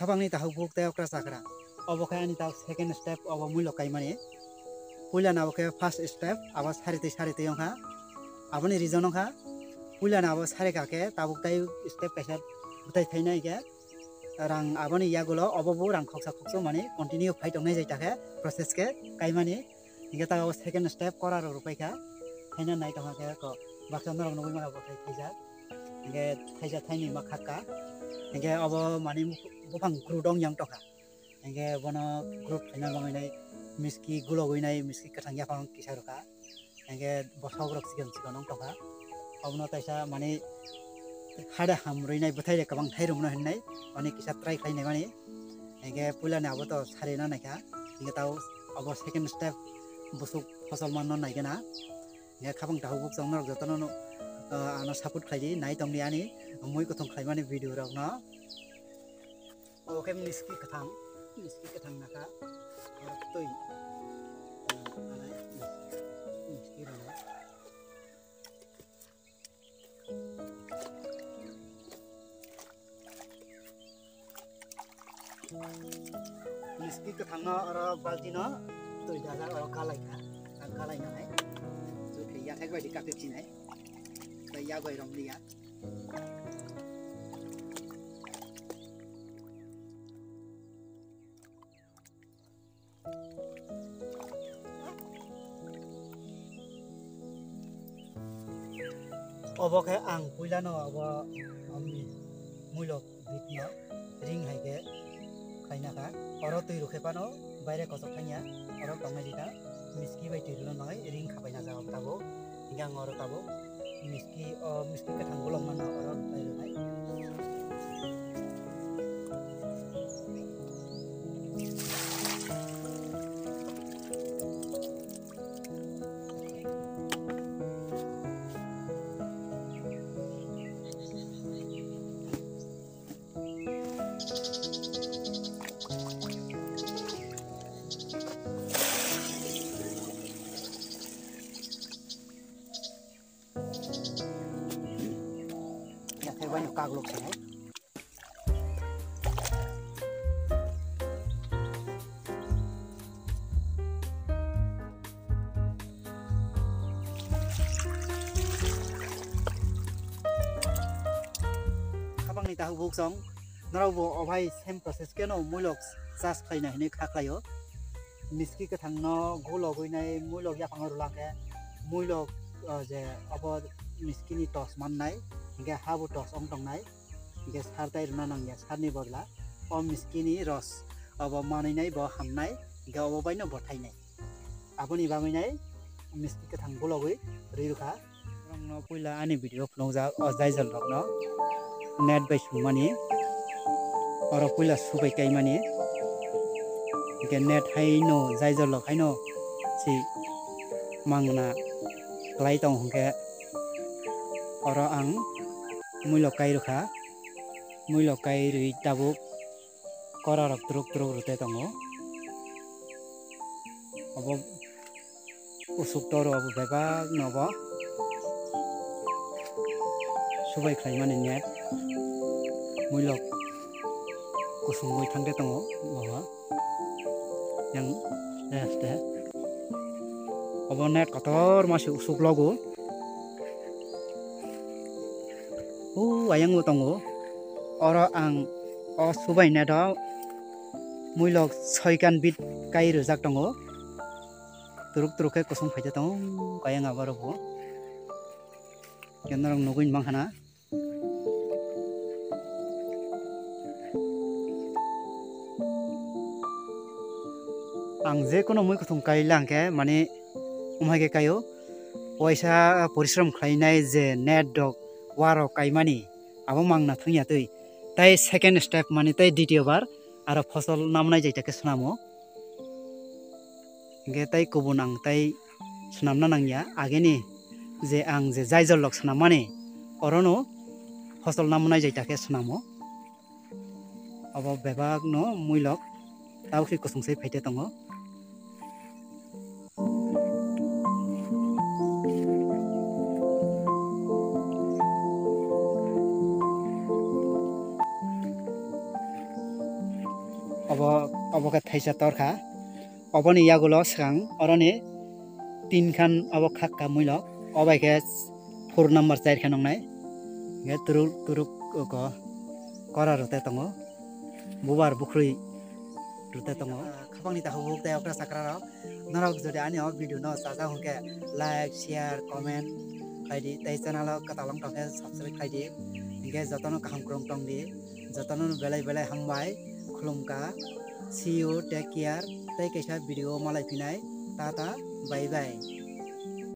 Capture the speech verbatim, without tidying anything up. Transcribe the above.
Habangni tahuk buk tei okra chakra. Obo khe ani tahuk second step obo muilok kaimani. Puila na obo khe first step, abo sari twi sari twi wngkha. Aboni reason wngkha, puila na abo sari kha khe tabuk tei step kaisa bwtai thainai khe rang aboni yagulo obo bo rang khoksa khoksa mani continue phai tongnai jai ta khe process khe kaimani. Hingke ta o second step kora rok rwpai kha. Haino nai tongkha khe ko baksa norok nugui mano bo khai khaijak. Hingke thaisa thaini ma khakka. Hingke obo mani bupha-, buphang krudong yang tongkha. Hingke bono krud khaina bagwi nai miski gulogwi nai miski kwthang yaphang kisa rwkha. Hingke bosok rok chikon chikon wng tongkha. Obono taisa mani hade ham rwinai bwthai de kwbang thai rwmano hinwi mani kisa try khlainai mani. Hingke puila ni abo to sari na naikha. Hingke tao abo second step busuk fosol manno naikhe na. Hingke khapang tahuk bukchang norok jotono no, ah, ano support khlaidi, nai tongdi ani mui kuthung khlaimani video rokno. Obo khe miski kwthang, miski kwthang nakha. Oro twi. Miski rwna. Miski kwthangno oro baltino twi dajak oro kalai kha, ang kalai nanai. Chwkhe yathek bai di kapik chinai. Tei yak bai romliya. Obo khe ang puilano obo, um, muilok bitno ring hai khe khaina kha. Oro twi rw khe phano baire kochok thangya, oro tongnai rikha. Miski bai twi rwna nangai ring khapai na jaga tabuk. Hingke ang oro tabuk miski, o miski kwthang bolong mano oro rwpai rwnai. Yathai bai no kaglok sanai. Habangni tahuk buk song, norok bo o bai same process keno muilok chas khlaina hinwi kha khlaio. Miski kwthangno gulogwi nai muilok yaphango rwlang khe muilok, o je obo miskini tos mannai, hinkhe habo tos ong tongnai, hinkhe sar tai rwna nangya, sarni bodla o miskini ros obo manwi nai bo hamnai, hinkhe obo baino bo thainai. Aboni bagwi nai miski kwthang gulogwi rwi rwkha. Norokno puila ani video phunukjak o jaijol rokno net bai sungmani, oro puila subai kaimani, hinkhe net haino jaijol rok haino si mangna klai tongo hinkhe oro ang muilok kai rwkha, muilok kai rwi tabuk kora rok twrwk twrwk rwte tongo. Obo usuk toro obo bebak no bo subai khlaimani net muilok kusungwi thangde tongo boha yang aste obo net kotor masi usuk logo. O ayang bo tongo. Oro ang o subai net o muilok soikan bit kai rwjak tongo. Turuk turuk khe kusung phaijak tongo ayang abo rok bo. Khe norok nugwi mankha na. Ang je kono mui kuthung kai lang khe mani umhai khe kaio. Waisa porishrom khlainai je net rok, wa rok kaimani abo mangna thangya twi. Tai second step mani tai ditio bar aro phosol namnai jai ta khe swnamo. Hinkhe tai kubun ang tai swnamna nangya, ageni je ang je jaijol rok swnammani orono phosol namnai jai ta khe swnamo. Obo bebak no muilok tabuk se kusung se phaite tongo. Obo, obo khe thaisa torkha. Oboni yagulo swkang oroni tin khan obo khakka muilo. Obai khe four number chair khe nongnai. Hingkhe turuk, turuk ko kora rwte tongo. Bubar bukhri rwte tongo. Khapangni takhuk tei okra sakra rok. Norok jodi ani o video no chajak hwnkhe like, share, comment khlai di tei channel o kwtal wng tongkhe subscribe khlai di. Hingkhe jotono kaham kwrwng tong di. Jotono belai belai hambai. Khulumkha. See you, take care. Tei kaisa video malai phinai. Tata, bye bye.